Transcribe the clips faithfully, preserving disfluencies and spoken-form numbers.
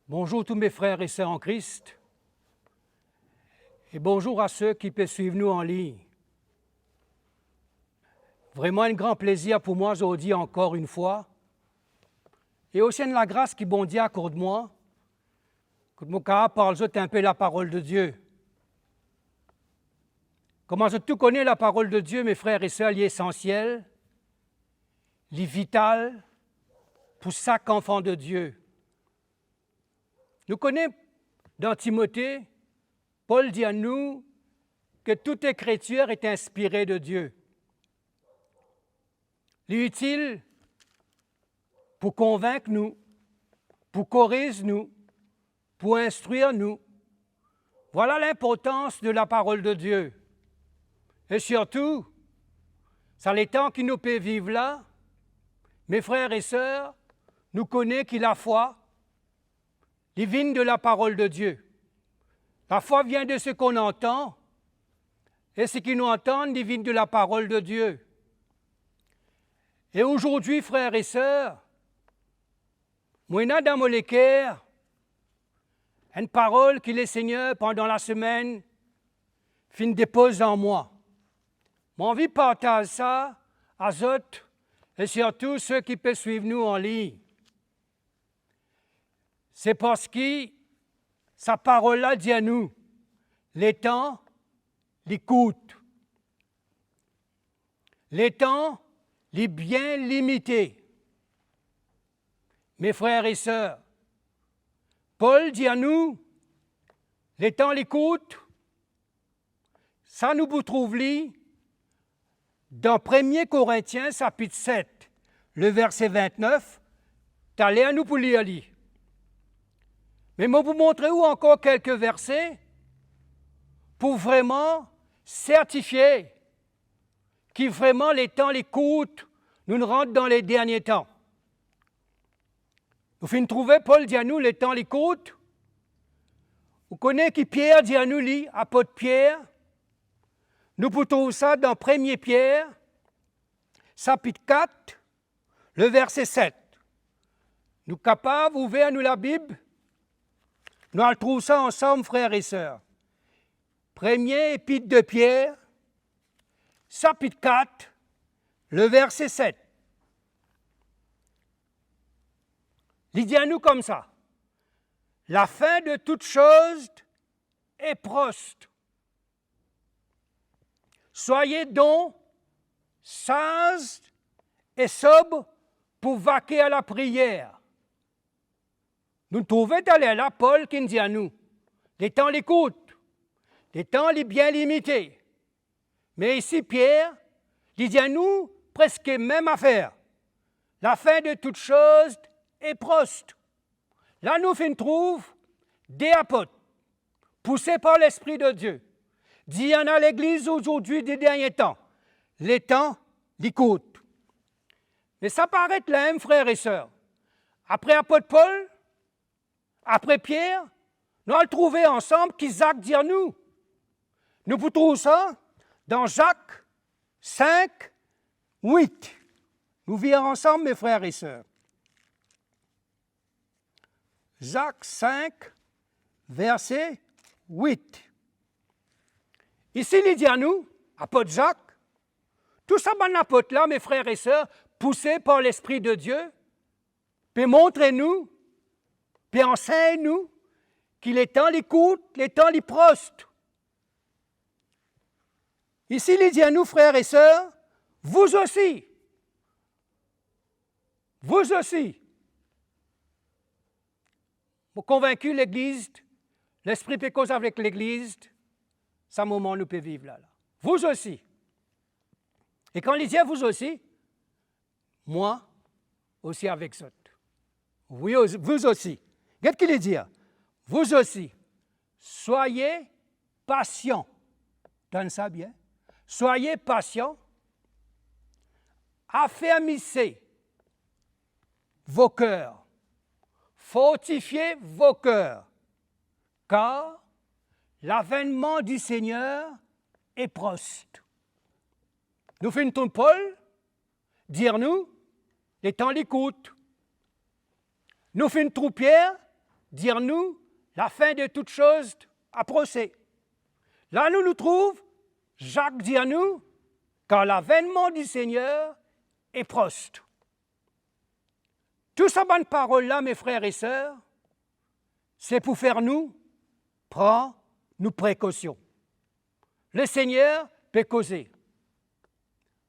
Bonzour tou me frer e ser an Kris, e bonzour a se ki pe swiv nou an lign. Vreman enn gran plezir pou mwa zordi ankor enn fwa, e osi enn lagras ki Bondie akord mwa, kot mo kapav parl zot enpe laparol de Die. Kouma zot tou kone, laparol de Die, me frer e ser, li esansiel, li vital pou sak anfan de Die. Nou kone dan Timote, Pol dir nou ke tout lekritir est inspiré de Dieu. Li itil pou konvink nou, pou koriz nou, pou instrir nou. Vwala linportans de laparol de Die. E sirtou, sa letan ki nou pe viv la, me frer e ser, nou kone ki lafwa, li vinn de laparol de Die. Lafwa vien de seki nou antann, e seki nou antann, li vinn de laparol de Die. E ozordi, frer e ser, mo ena dan mo leker enn parol ki Lesegner pandan lasemenn finn depoz an mwa. Mo anvi partaz sa a zot e sirtou seki pe swiv nou an lign. Se parski sa parol la dir nou, letan li kourt. Letan li bien limite. Me frer e ser, Pol dir nou, letan li kourt, sa nou pou trouv li dan Premie Korintien sapit set, le verse vintnef, taler nou pou lir li. Me mo pou montre ou ankor kelke verse pou vreman sertifie ki vreman letan li kourt, nou rant dan le dernie tan. Nou finn trouve Pol dir nou letan li kourt. Ou kone ki Pier dir nou li, apot Pier? Nou pou trouv sa dan Premie Pier, sapit kat, le verse set. Nou kapav ouver nou Labib, nou al trouv sa ansam, frer e ser. Premie Epit de Pier, sapit kat, le verse set. Li dir nou koumsa, "La fin de toutes choses est proche. Soyez donc sages et sobres pour vaquer à la prière." Nou trouve taler la Pol ki dir nou, letan li kourt, letan li bien limite. Me isi Pier, li dir nou preske mem afer, "La fin de toutes choses est proche." La nou finn trouv de apot, pouse par Lespri de Die, dir ena legliz ozordi de dernie tan, letan li kourt. Me sa pa aret la, frer e ser. Apre apot Pol, apre Pier, nou al trouve ansam ki Zak dir nou. Nou pou trouv sa dan Zak sink, wit. Nou vire ansam, me frer e ser. Zak sink, verse wit. Isi li dir nou, apot Zak, tou sa bann apot la, me frer e ser, pouse par Lespri de Die, pe montre nou, pe ansegn nou ki letan li kourt, letan li proche. Isi li dir nou, frer e ser, vous aussi, vous aussi. Mo konvinki legliz, Lespri pe koz avek legliz, sa moman nou pe viv la, la. Vous aussi. E kan li dir vous aussi, mwa osi avek zot. Wi, oz-, vous aussi. Get ki li dir, vous aussi, soyez patients. Tann sa bien. Soyez patients. Affermissez vos cœurs. Fortifiez vos cœurs. Car l'avènement du Seigneur est proche. Nou finn trouv Pol dir nou, letan li kourt. Nou finn trouv Pier dir nou, lafin de tout soz aprose. La nou, nou trouv Zak dir nou, kar lavenman di Segner e pros. Tou sa bann parol la, me frer e ser, se pou fer nou pran nou prekosion. Lesegner pe koze.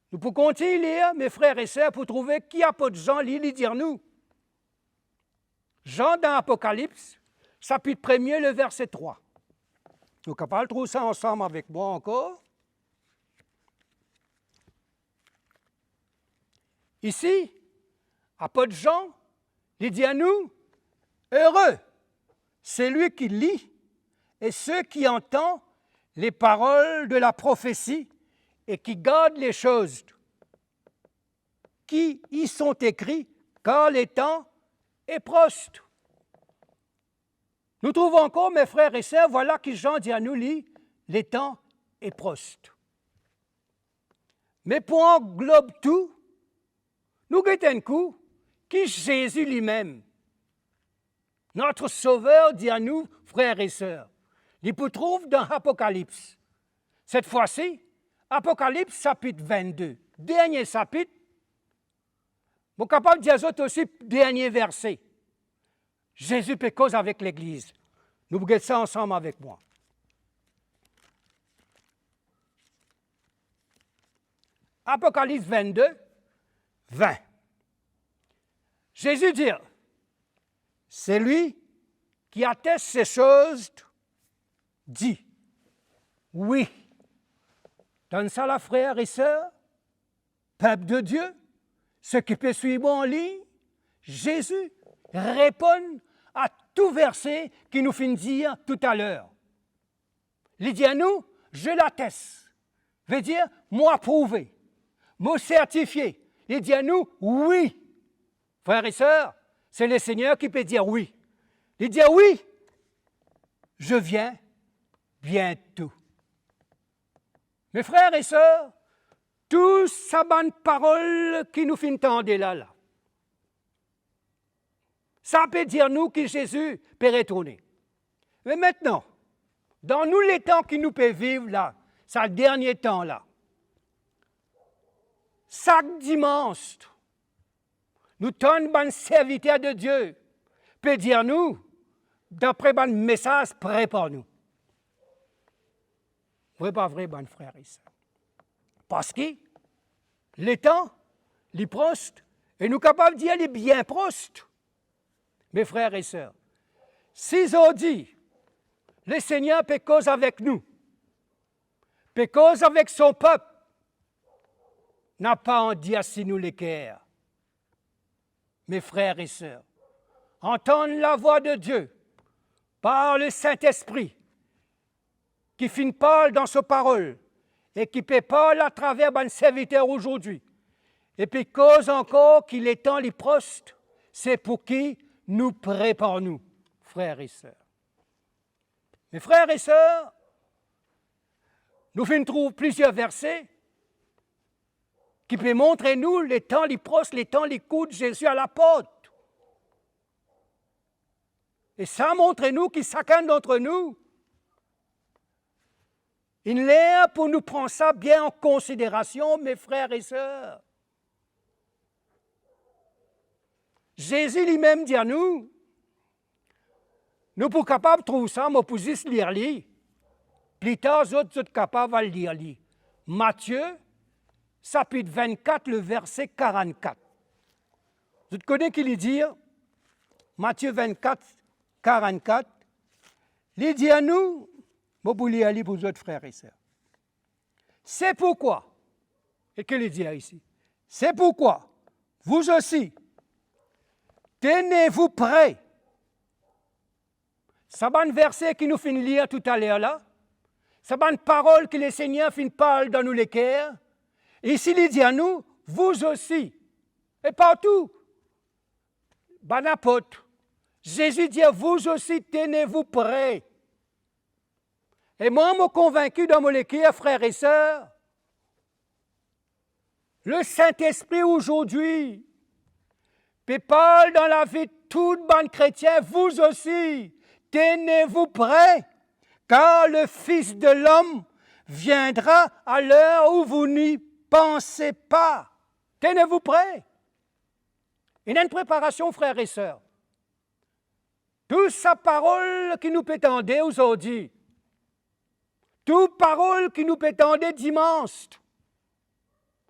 Nou pou kontign lir, me frer e ser, pou trouve ki apot Zan li, li dir nou. Zan dan Apokalips, sapit premie, le verse trwa. Nou kapav trouv sa ansam avek mwa ankor. Isi, apot Zan, li dir nou, "Ere selwi ki li e se ki antan leparol de laprofesi e ki gard lesoz ki y sont ekri, kar letan e pros." Nou trouv ankor, me frer e ser, vwala ki Zan dir nou li, letan e pros. Me pou anglob tou, nou get enn kou ki Zezi limem, notre Sauveur, dir nou, frer e ser. Li pou trouv dan Apokalips. Set fwa si, Apokalips sapit vennde, dernie sapit, mo kapav dir zot osi dernie verse. Zezi pe koz avek legliz. Nou pou get sa ansam avek mwa. Apokalips vennde, vin. Zezi dir, "Selwi ki ates se soz, di wi." Tann sa la, frer e ser, pep de Die, seki pe swiv mwa an lign, Zezi reponn a tou verse ki nou finn dir toutaler. Li dir nou, "Je l'atteste." Vedir, "Mo aprouve, mo sertifie." Li dir nou, "Wi." Frer e ser, se Lesegner ki pe dir wi. Li dir, "Wi, je viens bientôt." Me frer e ser, tou sa bann parol ki nou finn tande la, la, sa pe dir nou ki Zezi pe retourne. Me aster, dan nou letan ki nou pe viv la, sa dernie tan la, sak dimans, nou tann bann serviter de Die pe dir nou, dapre bann mesaz, "Prepar nou." Vre pa vre, bann frer e ser? Parski letan li pros, e nou kapav dir li bien pros. Me frer e ser, si zordi Lesegner pe koz avek nou, pe koz avek son pep, napa andir si nou leker. Me frer e ser, antann lavwa de Die par Lesintespri ki finn parl dan so parol e ki pe parl atraver bann serviter azordi, e pe koz ankor ki letan li pros, se pou ki nou prepar nou, frer e ser. Me frer e ser, nou finn trouv plizier verse ki pe montre nou letan li pros, letan li kout, Zezi alaport. E sa montre nou ki sakenn dantre nou, inn ler pou nou pran sa bien an konsiderasion, me frer e ser. Zezi limem dir nou, nou pou kapav trouv sa, mo pou zis lir li. Plitar zot, zot kapav al lir li. Matie, sapit vennkat, le verse karannkat. Zot kone ki li dir? Matie vennkat, karannkat, li dir nou, mo pou lir li pou zot, frer e ser. C'est pourquoi, e ki li dir isi? C'est pourquoi, vous aussi, tenez-vous prêts. Sa bann verse ki nou finn lir toutaler la, sa bann parol ki Lesegner finn parl dan nou leker, isi li dir nou, vous aussi, e partou, bann apot, Zezi dir, vous aussi, tenez-vous prêts. E mwa, mo konvinki dan mo leker, frer e ser, Lesintespri azordi pe parl dan lavi tou bann kretien, vous aussi, tenez-vous prêts, car le Fils de l'homme viendra à l'heure où vous n'y pensez pas. Tenez-vous prêts. Ena enn preparasion, frer e ser. Tou sa parol ki nou pe tande ozordi, tou parol ki nou pe tande dimans,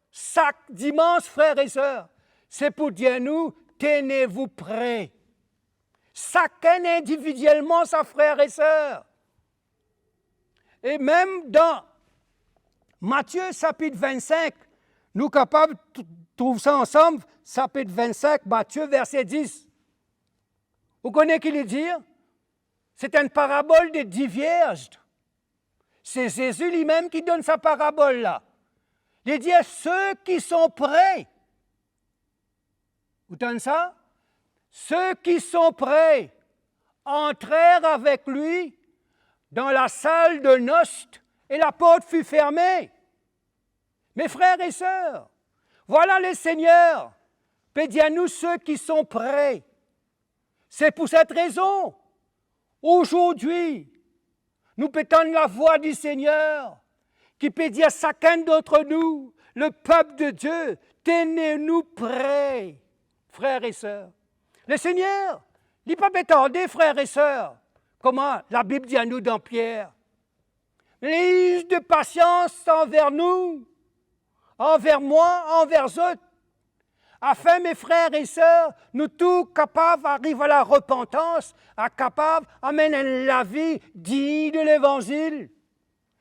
sak dimans, frer e ser, se pou dir nou, tenez-vous prêts. Sakenn individielman, sa frer e ser. E mem dan Matie sapit vinn-sink, nou kapav t-, trouv sa ansam, sapit vinn-sink, Matie, verse dis. Ou kone ki li dir? Se enn parabol de di vierz. Se Zezi limem ki donn sa parabol la. Li dir, ceux qui sont prêts. Ou tann sa? Ceux qui sont prêts entrèrent avec lui dans la salle de noces et la porte fut fermée. Mes frères et sœurs, voilà le Seigneur pe dir nou, ceux qui sont prêts. Se pou set rezon, azordi, nou pe tann lavwa di Segner, ki pe dir sakenn d'entre nou, le peuple de Dieu, tenez-nous prêts, frères et sœurs. Le Segner, li pa pe tarde, frer e ser, kouma Labib dir nou dan Pier. Li use de pasians anver nou, anver mwa, anver zot, afin, mes frères et sœurs, nou tou kapav ariv a larepantans, a kapav amenn enn lavi dign de Levanzil.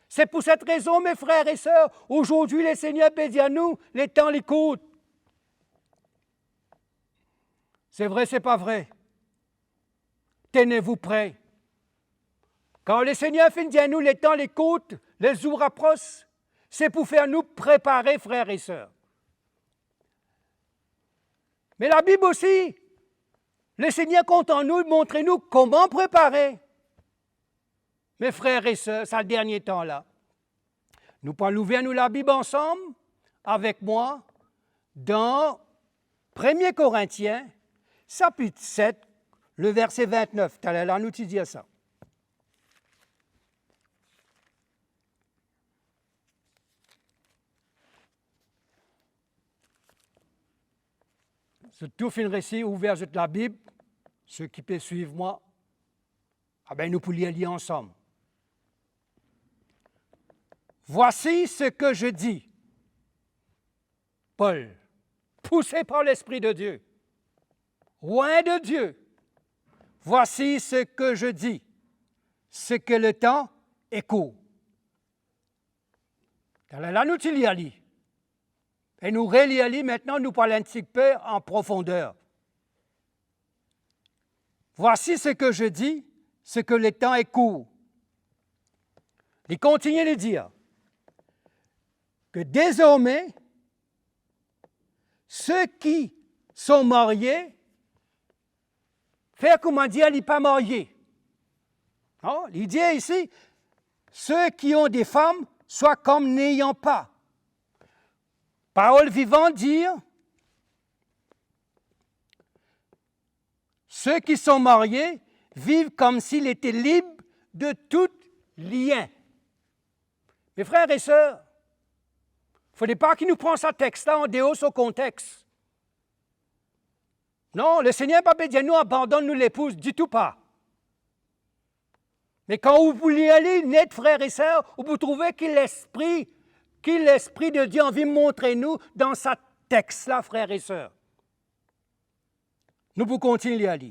Se pou set rezon, mes frères et sœurs, azordi, le Segner pe dir nou, letan li kourt. Se vre, se pa vre? Tenez-vous prêts. Kan le Segner finn dir nou, letan li kourt, lezour apros, se pou fer nou prepare, frer e ser. Me Labib osi, le Segner kontan nou, montre nou kouma prepare. Mes frères et sœurs, sa dernie tan la, nou pou al ouver nou Labib ansam avek mwa dan Premie Korintien, sapit set, le verse vintnef. Taler la nou ti dir sa. Zot tou finn resi ouver zot Labib, seki pe swiv mwa, abe, nou pou lir li ansam. Voici ce que je dis, Paul, poussé par l'Esprit de Dieu, oint de Dieu, voici ce que je dis, c'est que le temps est court. Taler la nou ti lir li. E nou relir li, aster nou pou al enn tipe an profonder. Voici ce que je dis, c'est que le temps est court. Li kontigne, li dir, que désormais, ceux qui sont mariés, fer kouma dir li pa marye. Non, li dir isi, ceux qui ont des femmes soient comme n'ayant pas. Parole Vivante dit, ceux qui sont mariés vivent comme s'ils étaient libres de tout lien. Mes frères et sœurs, fode pa ki nou pran sa text la an deor so kontex. Non, le Segner pa pe dir nou abandonn nou lepouz, ditou pa. Me kan ou pou lir li net, frer e ser, ou pou trouve ki Lespri, ki Lespri de Die anvi montre nou dan sa text la, frer e ser. Nou pou kontign lir li.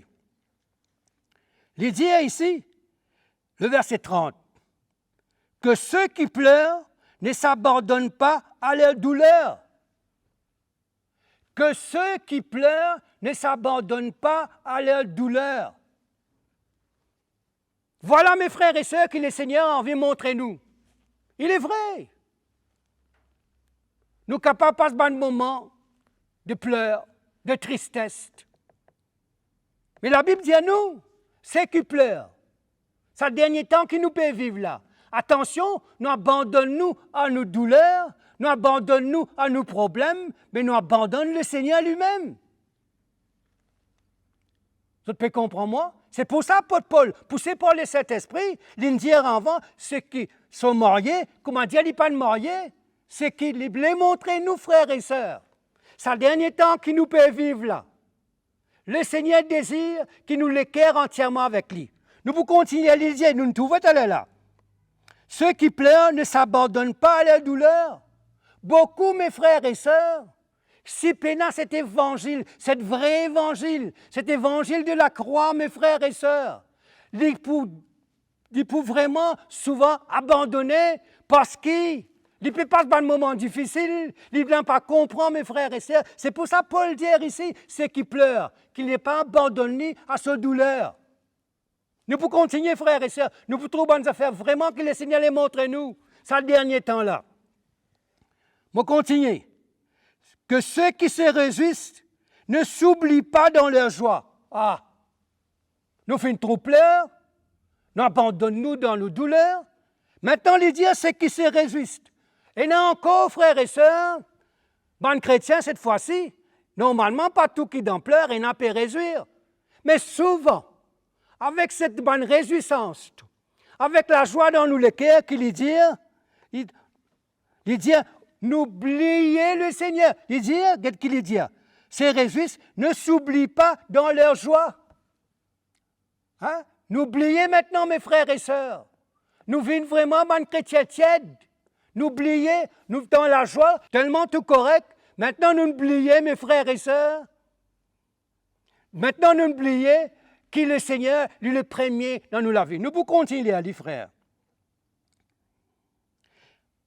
Li dir isi, le verse trant, que ceux qui pleurent ne s'abandonnent pas à leur douleur. Que ceux qui pleurent ne s'abandonnent pas à leur douleur. Vwala, mes frères et sœurs, ki le Segner anvi montre nou. Il est vrai, nou kapav pas bann moman de pleur, de tristes. Me Labib dir nou, seki pler, sa dernie tan ki nou pe viv la, atansion, nou abandonn nou a nou douler, nou abandonn nou a nou problem, me nou abandonn le Segner limem. Zot pe konpran mwa? Se pou sa apot Pol, pouse par Lesintespri, linn dir avan, seki so marye, kouma dir li pa'nn marye, seki li vle montre nou, frer e ser, sa dernie tan ki nou pe viv la, Lesegner dezir ki nou leker antierman avek li. Nou pou kontigne, li dir, nou trouve taler la. Ceux qui pleurent ne s'abandonnent pas à leur douleur. Boukou, me frer e ser, si pena set evanzil, set vre evanzil, set evanzil de lakrwa, me frer e ser, li pou, li pou vreman souvan abandone, parski li pe pas bann moman difisil, li napa konpran, me frer e ser. Se pou sa Pol dir isi, ceux qui pleurent, ki li pa abandonn li a so douler. Nou pou kontigne, frer e ser, nou pou trouv bann zafer vreman ki Lesegner le montre nou, sa dernie tan la. Mo kontigne. Que ceux qui se réjouissent ne s'oublient pas dans leur joie. Ah, nou finn tro pler, nou abandonn nou dan nou douler. Mintnan li dir, ceux qui se réjouissent. Ena ankor, frer e ser, bann kretien, set fwa si, normalman, pa tou ki dan pler ena pe rezwir. Me souvan, avek set bann rezwisans, avek lazwa dan nou leker, ki li dir, li, li dir, nou bliye Lesegner. Li dir, get ki li dir, se réjouissent, ne s'oublient pas dans leur joie. Hein? Nou bliye mintnan, me frer e ser. Nou vinn vreman bann kretien tied. Nou bliye, nou dan lazwa, telman tou korek. Mintnan nou bliye, me frer e ser. Mintnan nou bliye ki Lesegner, li le premie dan nou lavi. Nou pou kontigne lir li, frer.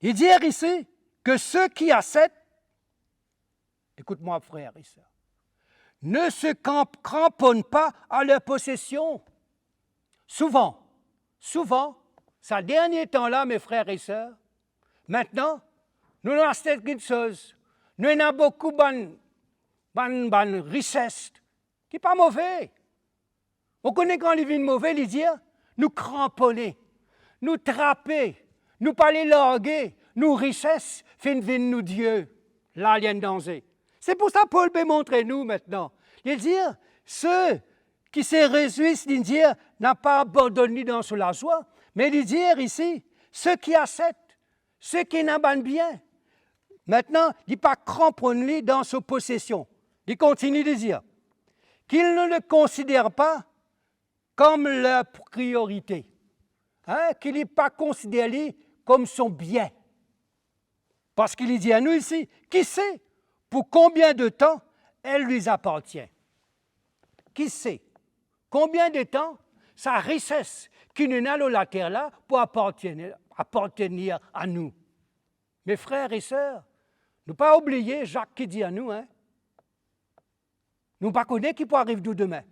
Li dir isi, que ceux qui achètent, écoute-moi, frères et sœurs, ne se cramp-, cramponnent pas à leur possession. Souvan, souvan, sa dernie tan la, me frer e ser, mintnan, nou, nou aste kiksoz, nou ena boukou bann, bann, bann rises ki pa move. Ou kone kan li vinn move, li dir, nou kranpone, nou trape, nou pa le large, nou rises finn vinn nou die. La li enn danze. Se pou sa Pol pe montre nou mintnan. Li dir, ceux qui se réjouissent, li dir, napa abandonn li dan so lazwa, me li dir isi, ceux qui achètent, seki ena bann bien. Mintnan, li pa kranponn li dan so posesion. Li kontigne, li dir, qu'ils ne le considèrent pas comme leur priorité. Hein? Ki li pa konsider li kom so bien. Parski li dir nou isi, qui sait pour combien de temps elle lui appartient? Qui sait combien de temps sa rises ki nou ena lor later la pou apartenir, apartenir a nou? Me frer e ser, nou pa oubliye Zak ki dir nou, hein? Nou pa kone ki pou ariv nou demin.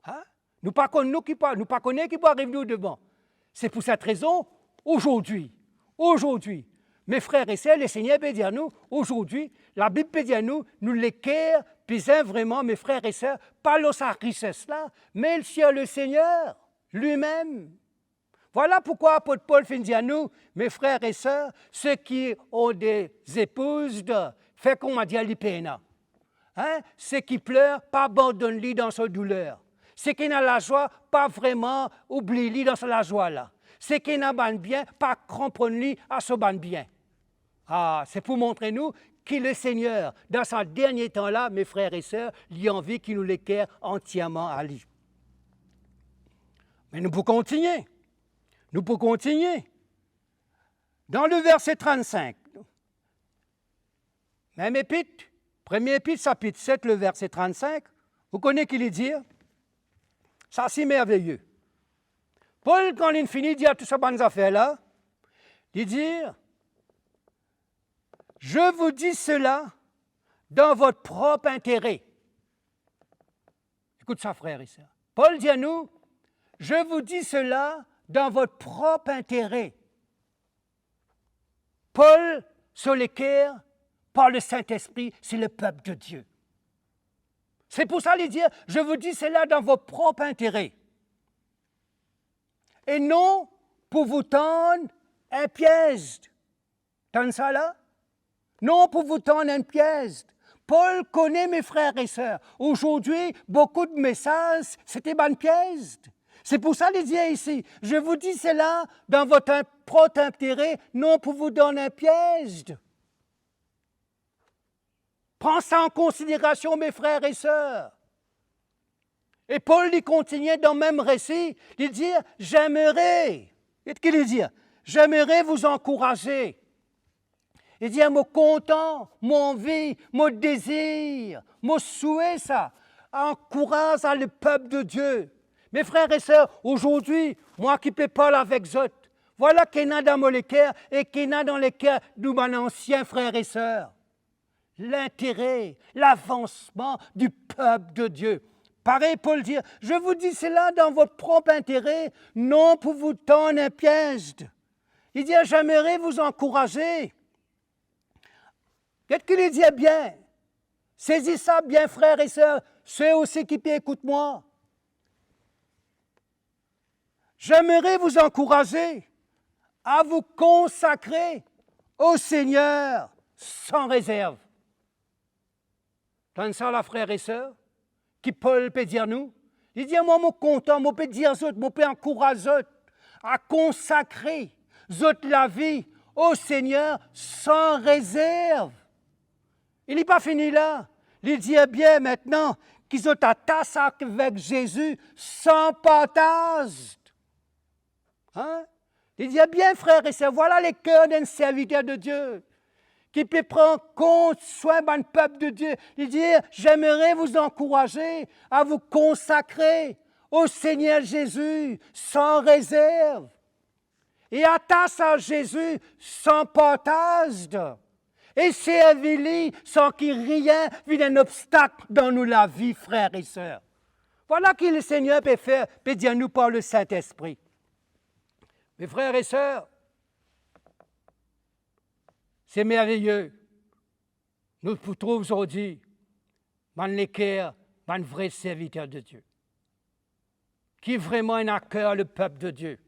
Hein? Nou pa konn nou ki pou, nou pa kone ki pou ariv nou demin. Se pou set rezon, aujourd'hui, aujourd'hui, me frer e ser, Lesegner pe dir nou, aujourd'hui, Labib pe dir nou, nou leker bizin vreman, me frer e ser, pa lor sa rises la, me sur Lesegner limem. Vwala poukwa apot Pol finn dir nou, mes frères et sœurs, ceux qui ont des épouses, de, fer kouma dir li pena. Hein? Seki pler, pa abandonn li dan so douler. Seki ena lazwa, pa vreman oubli li dan sa lazwa la. Seki ena bann bien, pa kranponn li a so bann bien. Ah, se pou montre nou ki Lesegner, dan sa dernie tan la, mes frères et sœurs, li anvi ki nou leker antierman a li. Me nou pou kontigne. Nou pou kontigne. Dan le verse trannsenk, mem Epit, Premie Epit, sapit set, le verse trannsenk, ou kone ki li dir? Sa si merveye. Pol, kan linn fini dir tou sa bann zafer la, li dir, je vous dis cela dans votre propre intérêt. Écoute ça, frères et sœurs. Pol dir nou, je vous dis cela dans votre propre intérêt. Pol, so leker, par le Saint-Esprit, c'est le peuple de Dieu. Se pou sa li dir, je vous dis cela dans votre propre intérêt. Et non pour vous tendre un piège. Tann sa la? Non pour vous tendre un piège, Pol kone, me frer e ser, azordi, boukou de mesaz, se ti bann piez. Se pou sa li dir isi, "Je vous dis cela dans votre in-, propre intérêt, non pour vous donner un piège." Pran sa an konsiderasion, me frer e ser. E Pol, li kontinie dan mem resi, li dir, "J'aimerais." Get ki li dir, "J'aimerais vous encourager." Li dir, "Mo kontan, mo anvi, mo dezir, mo swete sa, ankouraz lepep de Dieu." Me frer e ser, azordi, mwa ki pe parl avek zot, vwala ki ena dan mo leker e ki ena dan leker nou bann ansien frer e ser. Lintere, lavansman di pep de Dieu. Parey Pol dir, "Je vous dis cela dans votre propre intérêt, non pour vous tendre un piège." Li dir, "J'aimerais vous encourager." Get ki li dir bien. Sezi sa bien, frer e ser, seki osi ki pe ekout mwa. "J'aimerais vous encourager à vous consacrer au Seigneur sans réserve." Tann sa la, frer e ser, ki Pol pe dir nou. Li dir, "Mwa, mo kontan, mo pe dir zot, mo pe ankouraz zot a konsakre zot lavi o Segner san rezerv." E li pa fini la, li dir, "Bien, aster ki zot atas avek Zezi san partaz." Hein? Li dir, "Bien, frer e ser, vwala leker d'enn serviter de Dieu ki pe pran kont swin bann pep de Dieu." Li dir, "J'aimerais vous encourager à vous consacrer au Seigneur Jésus sans réserve." E atas ar Zezi san partaz, e servi li san ki rien vinn enn obstak dan nou lavi, frer e ser. Vwala ki Lesegner pe fer, pe dir nou par Lesintespri. Me frer e ser, se merveye. Nou pou trouv zordi bann leker, bann vre serviter de Dieu, ki vreman ena aker lepep de Dieu.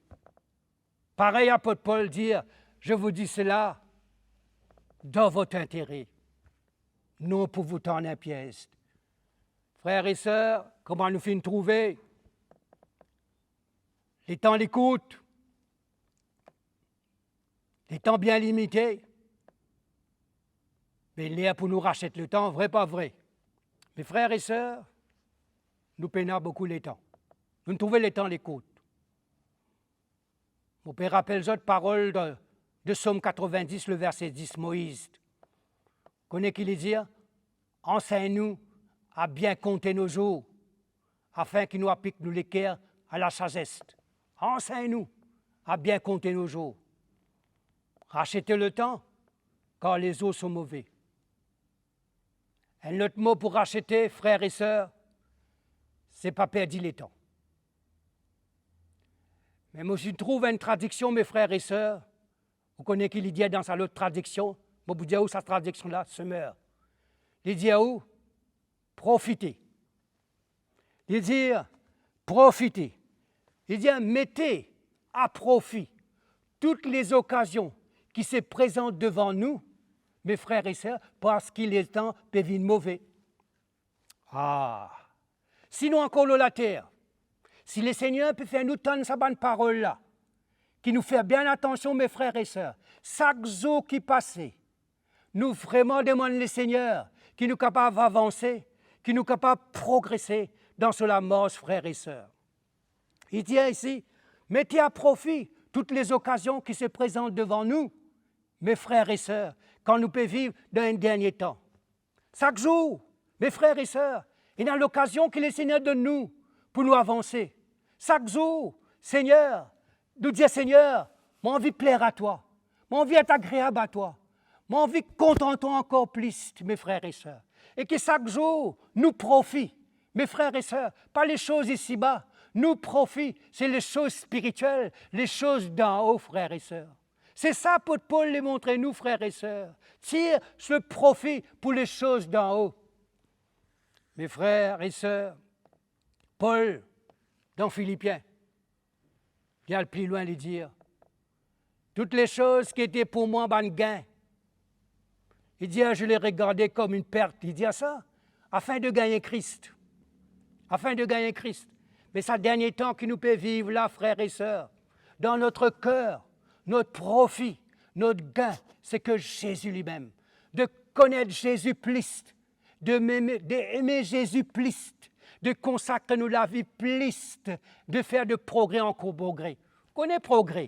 Parey apot Pol dir, "Je vous dis cela dans votre intérêt, non pour vous tendre un piège." Frer e ser, kouma nou finn trouve, letan li kourt, letan bien limite, me ler pou nou raset letan, vre pa vre? Me frer e ser, nou pena boukou letan. Nou trouve letan li kourt. Mo pe rapel zot parol de, de Psom katrevin-dis, le verse dis, Moiz. Kone ki li dir? "Ansegn nou a bien konte nou zour, afin ki nou aplik nou leker a lasazes." Ansegn nou a bien konte nou zour. Raset letan, kar lezour sont mauvais. Enn lot mo pou raset, frer e ser, se pa perdi letan. Me mo finn trouv enn tradiksion, me frer e ser, ou kone ki li dir dan sa lot tradiksion, mo pou dir ou sa tradiksion la, Semeur. Li dir ou, "Profite." Li dir, "Profite." Li dir, "Mete a profi toutes les occasions qui se présentent devant nous, mes frères et sœurs, parski letan pe vinn move." Ah! Si nou ankor lor later, si Lesegner pe fer nou tann sa bann parol la, ki nou fer bien atansion, me frer e ser, sak zour ki pase, nou vreman demann Lesegner ki nou kapav avanse, ki nou kapav progrese dan so lamars, frer e ser. Li dir isi, "Mete a profi toutes les occasions qui se présentent devant nous, mes frères et sœurs, kan nou pe viv dan enn dernie tan." Sak zour, me frer e ser, ena lokazion ki Lesegner donn nou pou nou avanse. Sak zour, Segner, nou dir, "Segner, mo anvi pler a twa, mo anvi et agreab a twa, mo anvi kontan twa ankor plis, me frer e ser." E ki sak zour nou profi, me frer e ser, pa lesoz isiba, nou profi, se lesoz spiritiel, lesoz dan-o, frer e ser. Se sa apot Pol li montre nou, frer e ser. Tir so profi pou lesoz dan-o. Me frer e ser, Pol, dan Filipien, li al pli lwin, li dir, "Tout lesoz ki ete pou mwa bann gin, Il dit, ah, je l'ai regardé comme une perte. Il dit ça, afin de gagner Christ. Afin de gagner Christ. Me sa dernie tan ki nou pe viv la, frer e ser, dan not ker, not profi, not gin, se ke Zezi limem. De konet Zezi plis, de meme, de eme Zezi plis, de konsakre nou lavi plis, de fer de progre ankor progre. Kone progre,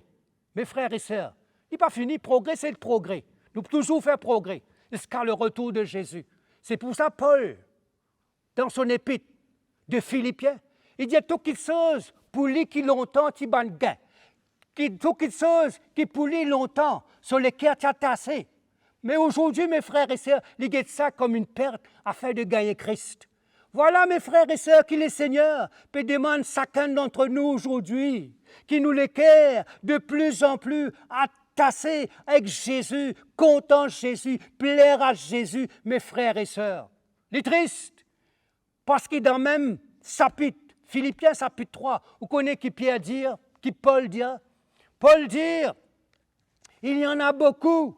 me frer e ser, li pa fini, progre se progre. Nou pou touzour fer progre ziska le retour de Zezi. Se pou sa Pol, dan so epit de Filipien, li dir tou kiksoz pou li ki lontan ti bann gin, ki tou kiksoz ki pou li lontan so leker ti atase. Me azordi, me frer e ser, li get sa kom enn pert afin de gagner Christ. Vwala, me frer e ser, ki Lesegner pe demann sakenn dantre nou azordi, ki nou leker de pli an pli atase ek Zezi, kontan Zezi, pler a Zezi, me frer e ser. Li tris, parski dan mem sapit, Filipien sapit trwa, ou kone ki Pier dir, ki Pol dir? Pol dir, il y en a beaucoup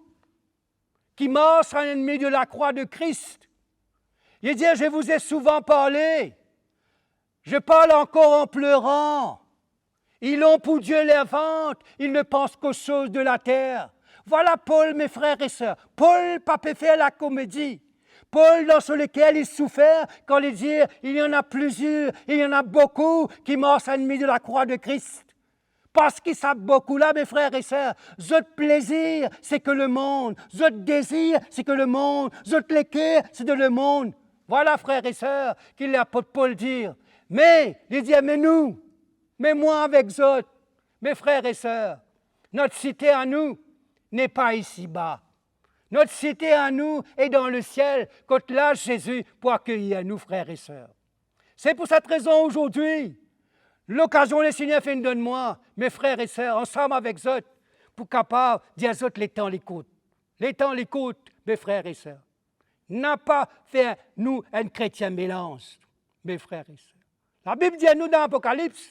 qui marchent à l'ennemi de la croix de Christ. Il dit, je vous ai souvent parlé, je parle encore en pleurant. Ils ont pour Dieu leur ventre, ils ne pensent qu'aux choses de la terre. Vwala Pol, me frer e ser. Pol pa pe fer lakomedi. Pol, dan so leker, li soufer kan li dir, il y en a plusieurs, il y en a beaucoup qui marchent à l'ennemi de la croix de Christ. Parski sa boukou la, me frer e ser, zot plezir, se ke lemond, zot dezir, se ke lemond, zot leker, se de lemond. Vwala, frer e ser, ki lapot Pol dir. Me, li dir, me nou, me mwa avek zot, me frer e ser, not site a nou n'est pas ici-bas. Not site a nou est dans le ciel, kot la Zezi pou akeyir nou, frer e ser. Se pou set rezon azordi, lokazion Lesegner finn donn mwa, me frer e ser, ansam avek zot, pou kapav dir zot letan li kout. Letan li kout, me frer e ser. Napa fer nou enn kretien melanz, me frer e ser. Labib dir nou dan Apokalips,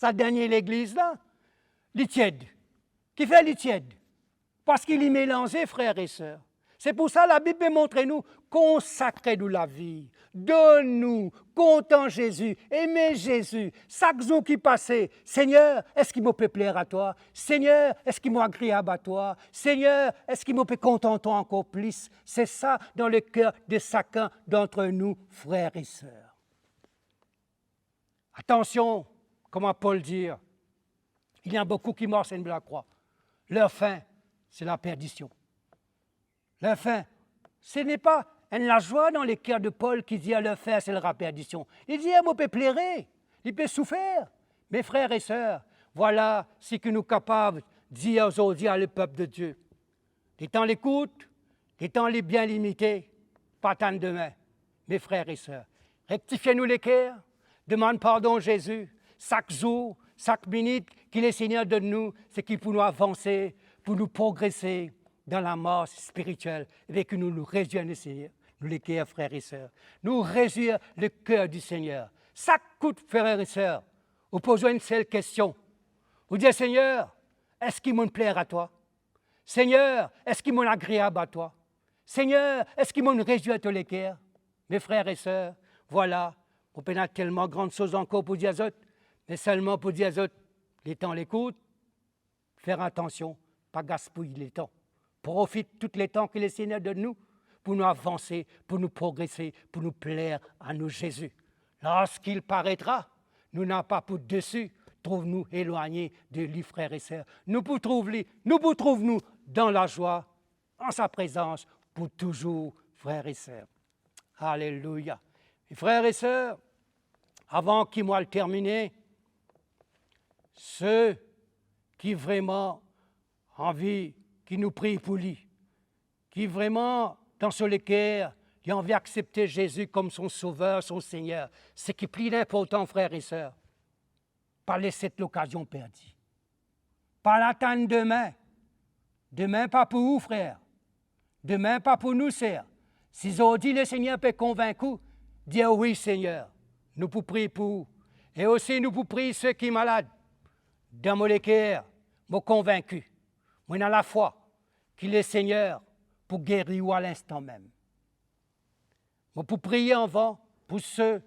sa dernie legliz la, li tied. Kifer li tied? Parski li melanze, frer e ser. Se pou sa Labib pe montre nou, konsakre nou lavi, donn nou, kontan Zezi, eme Zezi, sak zour ki pase, Segner, eski mo pe pler a twa? Segner, eski mo agreab a twa? Segner, eski mo pe kontan twa ankor plis? Se sa dan leker de sakenn dantre nou, frer e ser. Atansion, kouma Pol dir, il y a beaucoup qui marchent à l'ennemi de la croix. Leur fin, c'est la perdition. Leur fin, ce n'est pas enn lazwa dan leker de Pol ki dir leur fin, c'est la perdition. Li dir, mo pe plere, li pe soufer. Me frer e ser, vwala seki nou kapav dir azordi a lepep de Die. Letan li kout, letan li bien limite, pa tann demin, me frer e ser. Rektifie nou leker, demann pardon Zezi, sak zour, sak minit ki Lesegner donn nou, seki pou nou avanse, pou nou progrese dan lamars spiritiel, e ki nou, nou rezwir Lesegner, nou leker, frer e ser. Nou rezwir leker di Segner. Sak kout, frer e ser, ou poz enn sel kestion. Ou dir, Segner, eski mo pler a twa? Segner, eski mo agreab a twa? Segner, eski mo rezwir to leker? Me frer e ser, vwala, mo pena telman gran soz ankor pou dir zot, me selman pou dir zot, letan li kout, fer atansion, pa gaspiy letan. Profit tou letan ki Lesegner donn nou, pou nou avanse, pou nou progrese, pou nou pler a nou Zezi. Lorsqu'il paraîtra, nou napa pou desi trouv nou elwagne de li, frer e ser. Nou pou trouv li, nou pou trouv nou dan lazwa, an sa prezans pou touzour, frer e ser. Alelouya. Me frer e ser, avan ki mo al termine, seki vreman anvi ki nou priy pou li, ki vreman dan so leker, li anvi aksepte Zezi kom son Sover, son Segner, seki pli inportan, frer e ser, pa les set lokazion perdi. Pa al atann demin. Demin pa pou ou, frer. Demin pa pou nou, ser. Si zordi Lesegner pe konvink ou, dir, wi, Segner, nou pou priy pou ou. E osi nou pou priy seki malad. Dan mo leker, mo konvinki, mo ena lafwa ki Lesegner pou geri ou alinstan mem. Mo pou priye avan pou se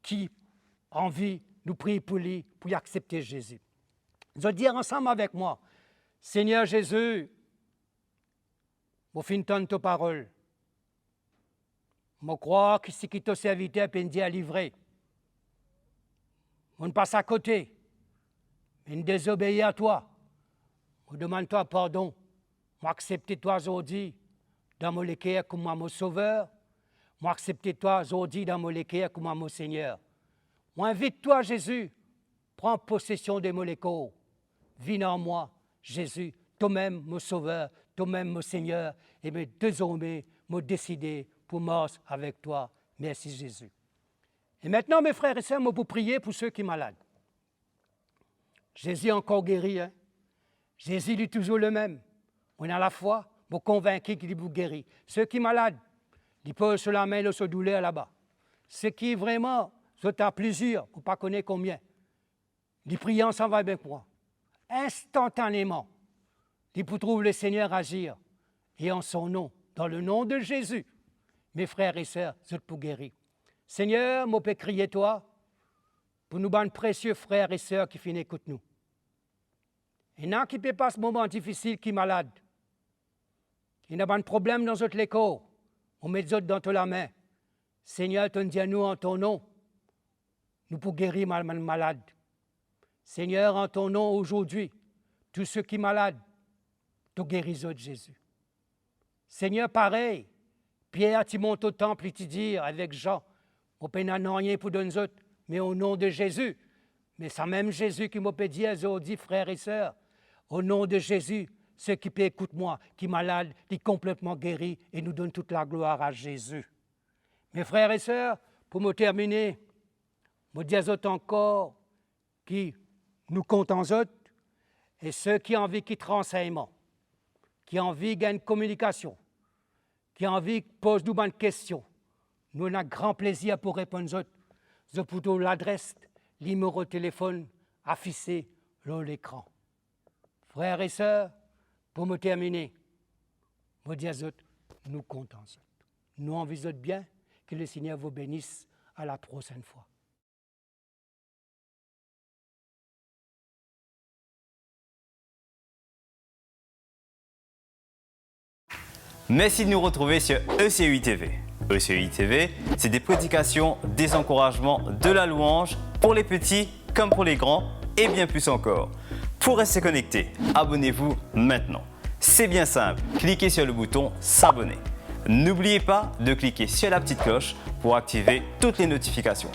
ki anvi nou priye pou li, pou li aksepte Zezi. Zot dir ansam avek mwa, Segner Zezi, mo finn tann to parol. Mo krwar ki seki to serviter pe dir li vre. Mo'nn pas akote, mo'nn dezobeir a twa. Mo demann twa pardon. Mo aksepte twa zordi dan mo leker kouma mo Sover. Mo aksepte twa zordi dan mo leker kouma mo Segner. Mo invit twa, Zezi, pran posesion de mo lekor. Vinn ar mwa, Zezi, tomem mo Sover, tomem mo Segner, e me dezorme mo deside pou mars avek twa. Mersi, Zezi. E aster, me frer e ser, mo pou priye pou se ki malad. Zezi ankor geri, en. Zezi, li touzour lemem. Mo ena lafwa, mo konvinki ki li pou geri. Se ki malad, li poz so lame lor so douler laba. Se ki vreman, zot a plizier, mo pa kone konbien. Li priye ansam avek mwa. Instantaneman, li pou trouv Lesegner azir. E an so nom, dan le nom de Zezi, me frer e ser, zot pou geri. Segner, mo pe kriye twa pou nou bann presie frer e ser ki finn ekout nou. Ena ki pe pas moman difisil ki malad. Ena bann problem dan zot lekor. Mo met zot dan to lame. Segner, to'nn dir nou an to nom, nou pou geri mal-, mal-, malad. Segner, an to nom, azordi, tou se ki malad, to geri zot, Zezi. Segner, parey Pier ti mont o tanp, li ti dir avek Zan, "Mo pena nanye pou donn zot, me o nom de Zezi." Me samem Zezi ki mo pe dir zordi, frer e ser, o nom de Zezi, seki pe ekout mwa, ki malad, li konpletman geri, e nou donn tou laglwar a Zezi. Me frer e ser, pou mo termine, mo dir zot ankor ki nou kontan zot, e seki anvi kit ransegnman, ki anvi gagn kominikasion, ki anvi poz nou bann kestion, nou ena gran plezir pou reponn zot. Zot pou trouv ladres, nimero telefonn afise lor lekran. Frer e ser, pou mo termine, mo dir zot, nou kontan zot. Nou anvi zot bien, que le Seigneur vous bénisse, à la prochaine fois. Merci de nous retrouver sur E C U I T V. E C U I T V, c'est des prédications, des encouragements, de la louange pour les petits comme pour les grands et bien plus encore. Pour rester connecté, abonnez-vous maintenant. C'est bien simple, cliquez sur le bouton s'abonner. N'oubliez pas de cliquer sur la petite cloche pour activer toutes les notifications.